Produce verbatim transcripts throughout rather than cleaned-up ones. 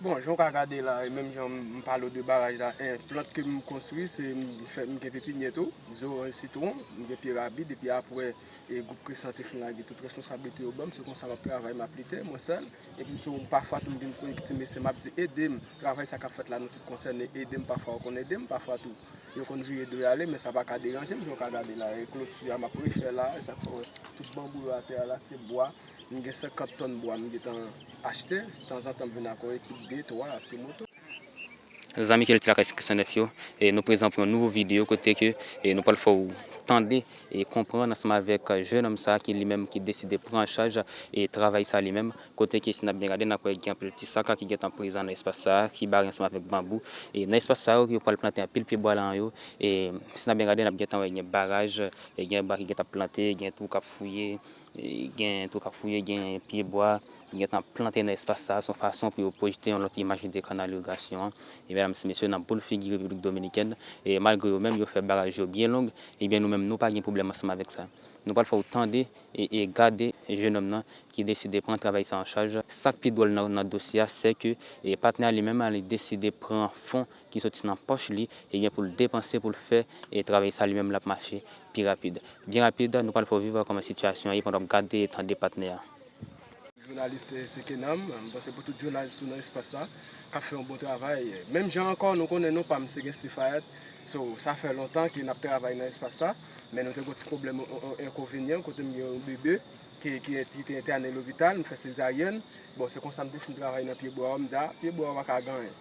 Bon, jan w ka gade la, e menm jan m pale w de baraj la, en plant ke m konstwi, se m fè, m gen pepinyè tou, zoranj, sitwon, m gen pye rabid, epi apre, e gwoup Kresan te fin lage tout responsablite yo ban m, se konsa m ap travay, m ap lite, mwen sèl. Epi m sou, pafwa tou m gen yon ti mesye, m ap di, ede m, travay sa k ap fèt la, nou tout konsène, ede m, pafwa yo konn ede m, pafwa tou, yo konn vire do y ale, men sa pa ka deranje m, jan w ka gade la, e kloti a, m ap refè la, e sa k fè w wè tout banbou yo atè a la, se bwa. M gen senkant tòn bwa m gentan achte. Tanzantan m vin ak yon ekip de, twa sou moto. Zanmi ki rete lakay senk san nèf yo, e nou prezan pou yon nouvo videyo kote ke, e nou pral fè w tande e konprann ansanm avèk jèn òm sa ki li menm ki deside pran an chaj e travay sa li menm, kote ke si n ap byen gade n ap wè gen anpil ti sak ki gentan prezan nan espas sa ki bare ansanm avèk banbou. E nan espas sa yo, yo pral plante anpil pye bwa la yo. E si n ap byen gade n ap gentan wè gen baraj, e gen bwa ki gentan plante, gen twou k ap fouye, e gen twou k ap fouye, gen pye bwa ki gentan plante nan espas sa, se yon fason pou yo pwojte yon lòt imaj de kanal irigasyon an. E medam e mesye, nan boul figi Repiblik Dominikèn, e malgre yo menm yo fè baraj yo byen long, ebyen nou menm nou pa gen pwoblèm ansanm avèk sa. Nou pral fè w tande e, e gade jèn òm nan ki deside pran travay sa an chaj. Sa k pi dwòl nan, nan dosye a, se ke, e patnè a li menm li deside pran fon ki soti nan pòch li, ebyen pou l depanse, pou l fè, e travay sa li menm l ap mache pi rapid. Byen rapid, nou pral fè w viv kòman sitiyasyon an ye pandan w ap gade e tande patnè a. Jounalis, se, se Kenam, m panse pou tout jounalis tou nan espas sa, k ap fè yon bon travay. Menm jan ankò, nou konnen non pa m se Gensley Fayette, so, sa fè lontan ke n ap travay nan espas sa, men nou te gen yon ti pwoblèm, yon, yon enkonvenyan, kote m gen yon bebe, ki, ki, ki te entène lopital, m fè sezaryèn. Bon, se konsa m te fin travay nan pye bwa yo, m di, a, pye bwa yo pa ka gen anyen.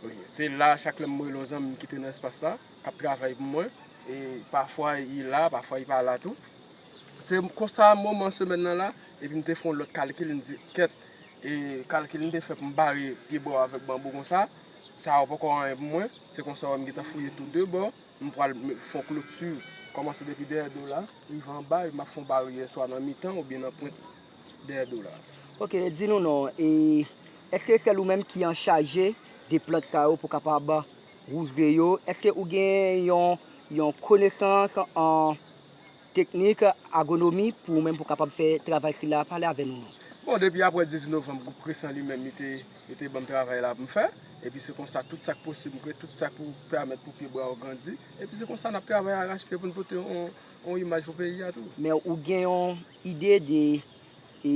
Wi, se la, chak lè m rele yon zanmi m ki te nan espas la, k ap travay pou mwen, e pafwa li la, pafwa li pa la tou. Se konsa, moman semèn nan la, epi m te fè yon lòt kalkil, m di, kèt, e kalkil m te fè pou m bare pye bwa yo avèk banbou konsa, sa yo poko anyen pou mwen. Se konsa, w wè m gentan fouye tou de bò. M pral me-, fè yon kloti, kòmanse depi dèyè do la, rive anba, epi m ap fè yon baryè swa nan mitan oubyen nan pwent dèyè do la. Ok, di nou non, e èske sèl ou menm ki anchaje de plant sa yo pou kapab wouze yo? Èske ou gen yon, yon konesans an teknik, agwonomi pou ou menm pou kapab fè travay sila? Pale avè nou non. Bon, depi apre dizuit novanm, gwoup Kresan li menm, li te, li te ban m travay la pou m fè. Epi se konsa, tout sa k posib, m kwè tout sa k pou pèmèt pou pye bwa yo grandi. Epi se konsa, n ap travay arachpye pou n pote yon, yon imaj pou peyi a tou. Men ou gen yon ide de, e,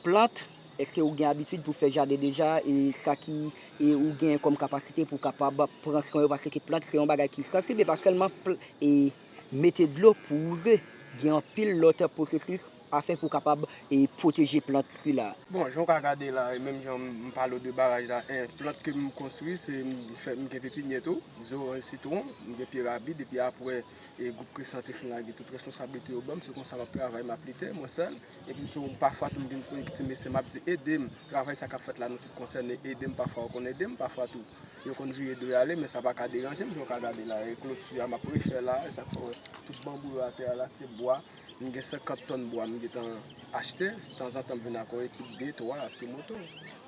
plant? Èske ou gen abitid pou fè jaden deja? E sa ki, e ou gen kòm kapasite pou kapab pran swen yo? Paske plant se yon bagay ki sansib, e pa sèlman pl-, e mete dlo pou wouze. Gen anpil lòt pwosesis a fè pou kapab, e pwoteje plant sila. Bon, jan w ka gade la, e menm jan m pale w de baraj la, en plant ke m konstwi, se m fè, m gen pepinyè tou, zoranj, sitwon, m gen pye rabid, epi apre, e gwoup Kresan te fin lage tout responsablite yo ban m, se konsa m ap travay, m ap lite, mwen sèl. Epi m sou, pafwa tou m gen yon ti mesye, m ap di, ede m, travay sa k ap fèt la, nou tout konsène, ede m, pafwa yo konn ede m, pafwa tou, yo konn vire do y ale, men sa pa ka deranje m, jan w ka gade la, e kloti a, m ap refè la, e sa k fè w wè tout banbou yo atè a la, se bwa. M gen senkant tòn bwa m gentan achte, tanzantan m vin ak yon ekip de, twa sou moto.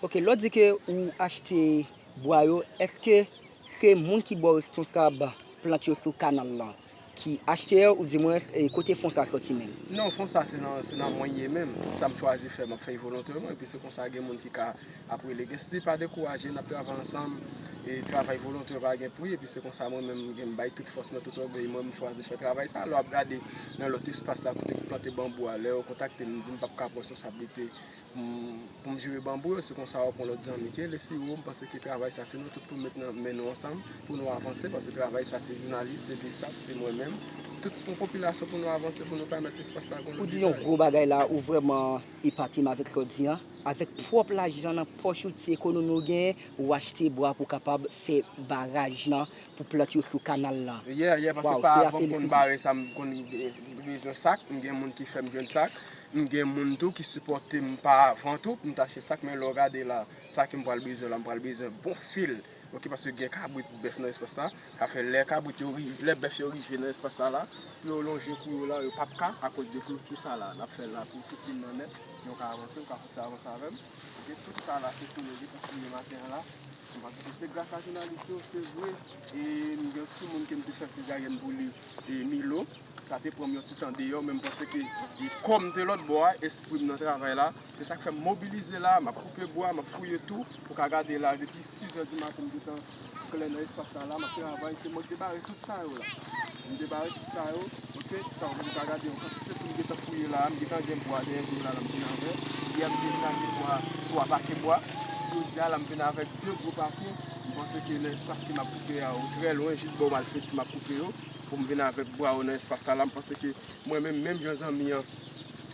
Ok, lè w di ke ou achte bwa yo, èske se moun ki ba w responsab plant yo sou kanal lan ki achte yo, oudimwens, e kote fon sa soti menm? Non, fon sa se nan, se nan mwen ye menm. Tout sa m chwazi fè, m ap fè l volontèman, epi se konsa gen moun ki ka ap rele. Gensley, pa dekouraje, n ap travay ansanm, e travay volontè pa gen pri, epi se konsa mwen menm, m gen, m bay tout fòs mwen, tout ògèy mwen, m chwazi fè travay sa. Lè w ap gade nan lòt espas la, kote m plante banbou a, lè yo kontakte m, m di m p ap ka pran responsablite pou m, pou m jere banbou yo, se konsa yo pran lòt zanmi. Ke Lesiwo, m panse ke travay sa, se nou tout pou met nan men nou ansanm, pou nou avanse, paske travay sa, se jounalis, se Besap, se mwen menm, tout yon popilasyon pou nou avanse, pou nou pèmèt espas la gon lòt vizaj. Ou di yon gwo bagay la, ou vrèman epate m avèk sa w di an. Avèk pwòp lajan nan pòch ou, ti ekonomi ou genyen, ou achte bwa pou kapab fè baraj lan, pou plant yo sou kanal lan. Yeah, yeah, paske pa avan m konn bare sa, m konn be-, bezwen sak, m gen moun ki fè m jwenn sak, m gen moun tou ki sipòte m pa avan tou, pou m ta achte sak, men lè w gade la, sa ke m pral bezwen la, m pral bezwen bon fil, ok, paske gen kabrit, bèf nan espas sa, sa fè lè kabrit yo ri-, lè bèf yo rive nan espas sa la, pou yo lonje kou yo la, yo p ap ka, akoz de kloti sa la, n ap fè la pou tout moun nan nèt, yo ka avanse, yo ka fè sa avanse avè m, ok, tout sa la, se tou yo gentan fouye maten an la. Paske se gras a jounalis yo, se vre, e m gen yon timoun ke m te fè sezaryèn pou li, e Milo. Sa te pran m yon ti tan deyò, men m panse ke, e kò m te lòt bò a, espri m nan travay la. Se sa k fè m mobilize la, m ap koupe bwa, m ap fouye tou. Ou ka gade la, depi sis è di maten, m gentan klè nan espas sa la, m ap travay. Se mwen ki te bare tout sa yo la. M te bare tout sa yo, oke? Sa w ka gade yon kantite tou m gentan fouye la, m gentan gen bwa dèyè je m la, la m vin avè. Yè m te vin avè bwa, twa pake bwa. Jodi a la, m vin avèk de gwo pake. M panse ke nan espas ke m ap koupe a yo trè lwen, jis bò Malfeti m ap koupe yo. Pou m vin avèk bwa yo nan espas sa la, m panse ke mwen menm, menm jan zanmi an,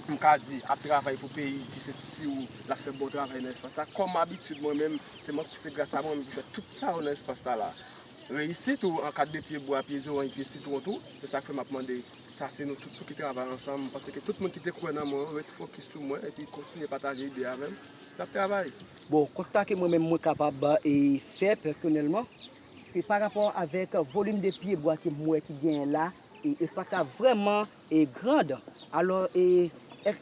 m ka di, ap travay pou peyi, ki se Ti Sirou, l ap fè bon travay nan espas sa. Kòm abitid, mwen menm, se mwen, se gras a mwen menm ki fè tout sa yo nan espas sa la. Reyisit ou an kad de pye bwa, pye zoranj, pye sitwon tou, se sa k fè m ap mande, sa se nou tout pou ki travay ansanm, paske tout moun ki te kwè nan mwen, ret fokis sou mwen, epi kontinye pataje ide avè m, n ap travay. Bon, konsta ke mwen menm mwen kapab e, fè pèsonèlman, se pa rapò avèk volim de pye bwa ke m wè ki genyen la, e espas la vrèman e, grand. Alò, e,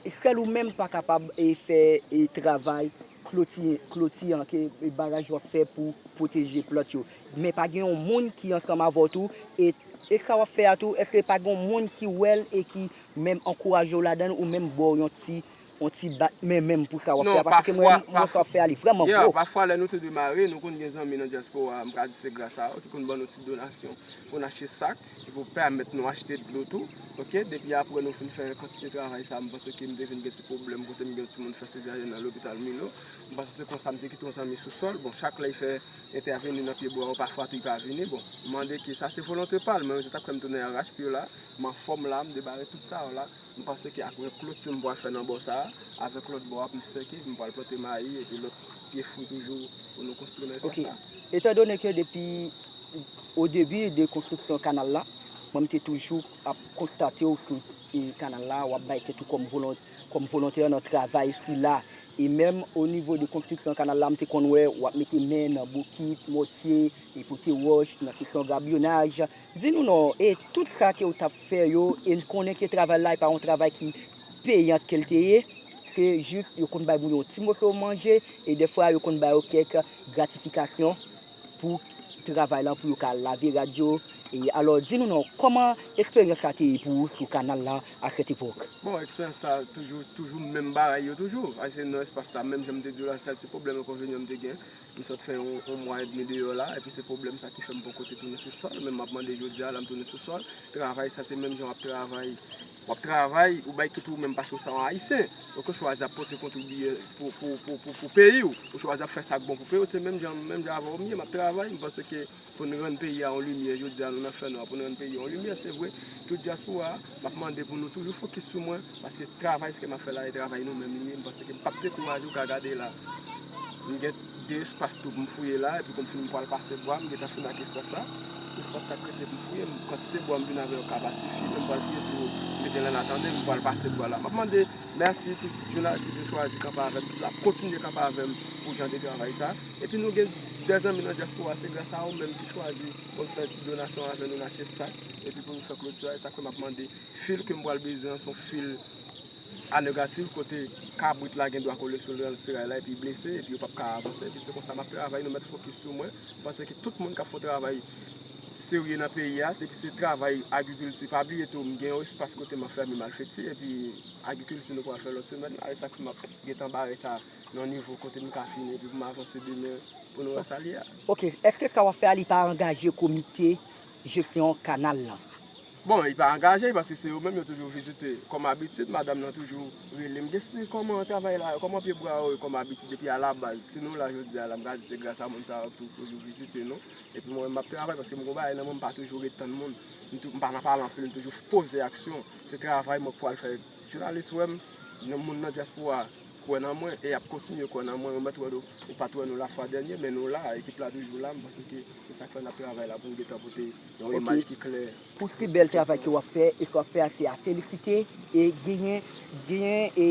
sèl ou menm pa kapab e, fè e, travay kloti, kloti an ke e, baraj w ap fè pou pwoteje plant yo. Men pa gen yon moun ki ansanm avè w tou, e, e sa w ap fè a tou, èske pa gen yon moun ki wè l e ki menm ankouraje w ladan l, ou menm ba w yon ti, yon ti bat men menm pou sa w ap fè a? Paske mwen, mwen sa w ap fè a, li vrèman gwo. Pafwa, lè nou te demare, nou konn gen zanmi nan dyaspora, m ka di se gras a yo, ki konn ban nou ti donasyon pou n achte sak, e pou pèmèt nou achte dlo tou. Oke, depi apre nou fin fè kantite travay sa, m panse ke m te vin gen ti pwoblèm kote m gen yon timoun fè sezaryèn nan lopital Milo. M panse se konsa m te kite yon zanmi sou sòl. Bon, chak lè l fè entèveni nan pye bwa yo, pafwa tou l pa vini. Bon, m mande ke sa se volonte pa l, men se sa k fè m tounen arache pye la. M anfòm la, m debare tout sa yo la. M panse ke ak kloti m pral fè nan bò sa a, avèk lòt bò a, m sèke, m pral plante mayi epi lòt pye fwi toujou pou nou konstwi nan espas sa. Etan done ke depi o debi de konstriksyon kanal la, mwen m te toujou ap konstate w sou e, kanal la, w ap bay tèt ou kòm volon-, kòm volontè nan travay sila. E menm o nivo de konstriksyon kanal la, m te konn wè w ap mete men nan bokit, mòtye, e pote wòch, nan kesyon gabyonaj. Di nou non, e tout sa ke w t ap fè yo, e n konnen ke travay la, e pa yon travay ki peyant ke l te ye. Se jis, yo konn bay moun yo yon ti moso manje, e dèfwa, yo konn ba yo kèk gratifikasyon pou travay lan, pou yo ka lave rad yo. E alò, di nou non, kòman eksperyans sa te ye pou ou sou kanal lan a sèt epòk? Bon, eksperyans sa toujou, toujou menm bagay yo toujou. Paske nan espas sa, menm jan m te di w la, sèl ti pwoblèm enkonvenyan m te gen, m sot fè yon, yon mwa edmi deyò la, epi se pwoblèm sa ki fè m poko te tounen sou sòl, men m ap mande jodi a la m tounen sou sòl. Travay sa se menm jan w ap travay, w ap travay, ou bay tout ou menm paske w se yon Ayisyen. Donk ou chwazi ap pote kontribye pou, pou, pou, pou, pou peyi w. Ou chwazi ap fè sa k bon pou peyi w. Se menm jan, menm jan avè w m ye, m ap travay. M panse ke pou n rann peyi a yon limyè, jodi a nou nan fènwa, pou n rann peyi a yon limyè, se vre. Tout dyaspora a, m ap mande pou nou toujou fokis sou mwen, paske travay sa ke m ap fè la, e travay nou menm li ye. M panse ke m p ap dekouraje, ou ka gade la. M gen de espas tou pou m fouye la, epi pou m fini m pral pase bwa, m gentan fini ak espas sa. Espas sa k rete pou m fouye, m, kantite bwa m vin avè yo ka pa sifi, men m pral fouye tou, m mete l an atandan, m pral pase bwa la. M ap mande mèsi tout jounalis ki te chwazi kanpe avè m, ki ap kontinye kanpe avè m pou jan de travay sa. Epi nou gen de zanmi nan dyaspora, se gras a yo menm ki chwazi pou n fè ti donasyon avè nou, n achte sak, epi pou nou fè kloti a, e sa k fè m ap mande fil ke m pral bezwen an, se yon fil a negatif, kote kabrit la gen dwa kole sou l nan tiray la epi blese, epi yo p ap ka avanse. Epi se konsa m ap travay, nou mèt fokis sou mwen. M panse ke tout moun k ap fè yon travay serye nan peyi a, depi se travay agrikilti, pa bliye tou, m gen yon espas kote m ap fèmen malfeti, epi agrikilti nou pral fè lòt semèn la, e sa k fè m ap gentan bare sa nan yon nivo kote m ka fini, epi pou m avanse demen pou nou wè sa l ye a. Ok, èske sa w ap fè a, li pa angaje komite jesyon kanal lan? Bon, li pa angaje, paske se yo menm yo toujou vizite. Kòm abitid, madanm nan toujou rele m, Guesly, kòman travay la, kòman pye bwa yo ye, kòm abitid, depi alabaz. Si nou la jodi a la, m ka di se gras a moun sa yo tou toujou vizite nou. Epi mwen, m ap travay, paske m gon bagay nan mwen, m pa toujou ret tann moun. M tou, m pa nan pale anpil, m toujou poze aksyon. Se travay mwen k pral fè. Jounalis wè m, nan moun nan dyaspora kwè nan mwen, e y ap kontinye kwè nan mwen. Yo mèt wè nou, ou pa t wè nou lafwa dènye, men nou la, ekip la toujou la, m panse ke se sa k fè n ap travay la pou n gentan pote yon imaj ki klè. Pou si bèl travay ke w ap fè, e sa w ap fè a, se a felisite, e genyen, genyen, e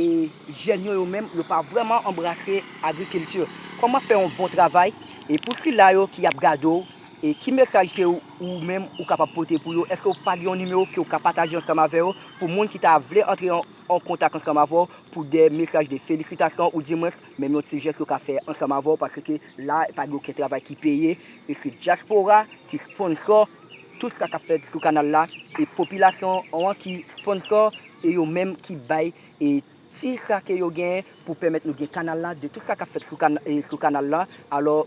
jèn yo, yo menm, yo pa vrèman anbrase agrikilti. Kòman fè yon bon travay, e pou sila yo ki ap gade w, E ki mesaj ke ou, ou menm ou kapab pote pou yo? Èske w pa gen yon nimewo ke w ka pataje ansanm avè yo pou moun ki ta vle antre an, an kontak ansanm avè w pou de mesaj de felisitasyon oudimwens menm yon ti jès yo ka fè ansanm avè w, paske la pa gen okenn travay ki peye, e se dyaspora ki sponsò tout sa k ap fèt sou kanal la, e popilasyon an ki sponsò, e yo menm ki bay e ti sa ke yo genyen pou pèmèt nou gen kanal la, de tout sa k ap fèt sou, kan, e, sou kanal la. Alò,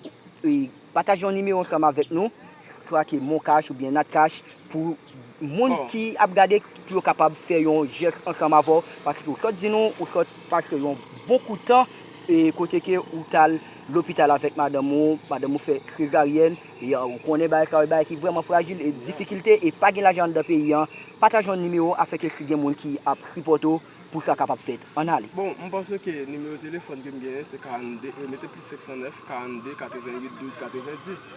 e, pataje yon nimewo ansanm avèk nou, swa ke Moncash oubyen Natcash, pou moun ki ap gade, pou yo kapab fè yon jès ansanm avè w, paske ou sot di nou, ou sot pase yon bon kout tan, e kote ke ou t al lopital avèk madanm ou, madanm ou fè sezaryèn, e, ou konnen bagay sa yo, bagay ki vrèman frajil, e difikilte, e pa gen lajan anndan peyi an. Pataje yon nimewo afenke si gen moun ki ap sipòte w pou sa kapab fèt. Ann ale. Bon, m panse ke nimewo telefòn ke m genyen se karannde, e, mete plis senk san nèf, karannde, katrevenn uit, douz, katrevenndis.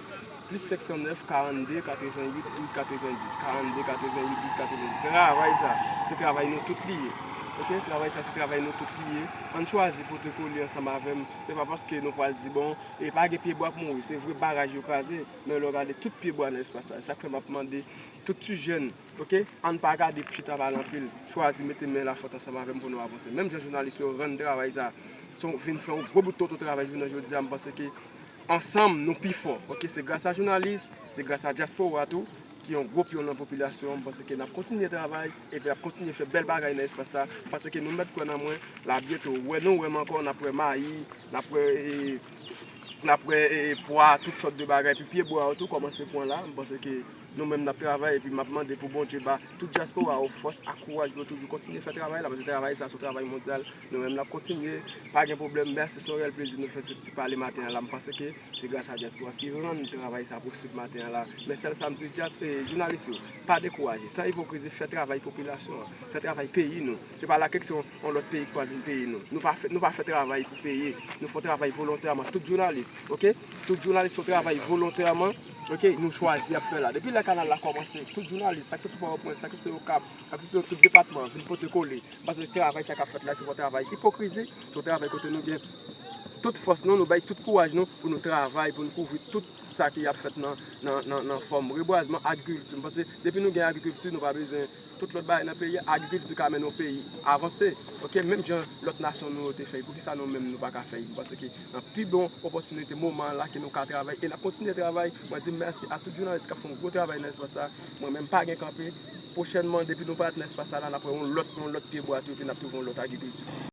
Plis senk san nèf, karannde, katrevenn uit, douz, katrevenndis. Karannde, katrevenn uit, douz, katrevenndis. Travay sa, se travay nou tout li ye. Oke? Travay sa, se travay nou tout li ye. Ann chwazi pote kole ansanm avè m. Se pa paske nou pral di, bon, e pa gen pye bwa k mouri. Se vre, baraj yo kraze, men lè w gade tout pye bwa nan espas sa. E sa k fè m ap mande tout ti jèn, oke, ann pa gade pye ta pale anpil. Chwazi mete men la fòt ansanm avè m pou nou avanse. Menm jan jounalis yo rann travay sa, se yon, vin fè yon gwo bout tonton travay jounen jodi a, m panse ke ansanm nou pi fò. Oke, se gras a jounalis, se gras a dyaspora tou, ki yon gwo pyon nan popilasyon an. M panse ke n ap kontinye travay, epi n ap kontinye fè bèl bagay nan espas sa, paske nou mèt kwè nan mwen, la byento, ou wè nou, ou wè m ankò, n ap wè mayi, n ap wè, e, n ap wè, e, pwa, tout sòt de bagay, epi pye bwa yo tou kòmanse pran la. M panse ke nou menm n ap travay, epi m ap mande pou Bondye ba tout dyaspora yo fòs ak kouraj pou yo toujou kontinye fè travay la, paske travay sa se yon travay mondyal. Nou menm n ap kontinye, pa gen pwoblèm. Mèsi Sorel, plezi nou fè ti pale maten an la. M panse ke se gras a dyaspora ki rann travay sa posib maten an la. Men sèl sa m di dyas-, e, jounalis yo, pa dekouraje, san ipokrizi, fè travay popilasyon an, fè travay peyi nou. Se pa la keksyon yon lòt peyi k pral vin peye nou. Nou pa fè, nou pa fè travay pou peye. Nou fè yon travay volontèman. Tout jounalis, oke? Tout jounalis fè yon travay volontèman, oke? Nou chwazi ap fè la. Depi lè kanal la kòmanse, tout jounalis, sa k soti Pòtoprens, sa k soti Okap, sa k soti nan tout depatman, vin pote kole. Paske travay sa k ap fèt la, se pa yon travay ipokrizi, se yon travay kote nou gen tout fòs nou, nou bay tout kouraj nou pou nou travay, pou nou kouvri tout sa ki ap fèt nan, nan, nan, nan fòm rebwazman, agrikilti. M panse depi nou gen agrikilti, nou pa bezwen tout lòt bagay nan peyi a. Agrikilti ka mennen yon peyi avanse. Oke, menm jan lòt nasyon nou yo te fè, poukisa nou menm nou pa ka fè? M panse ke nan pi bon opòtinite moman an la ke nou ka travay e n ap kontinye travay. Mwen di mèsi a tout jounalis k ap fè yon gwo travay nan espas sa. Mwen menm pa gen kanpe. Pwochènman, depi nou parèt nan espas sa la, n ap wè yon lòt, yon lòt pye bwa tou, epi n ap twouve yon lòt agrikilti.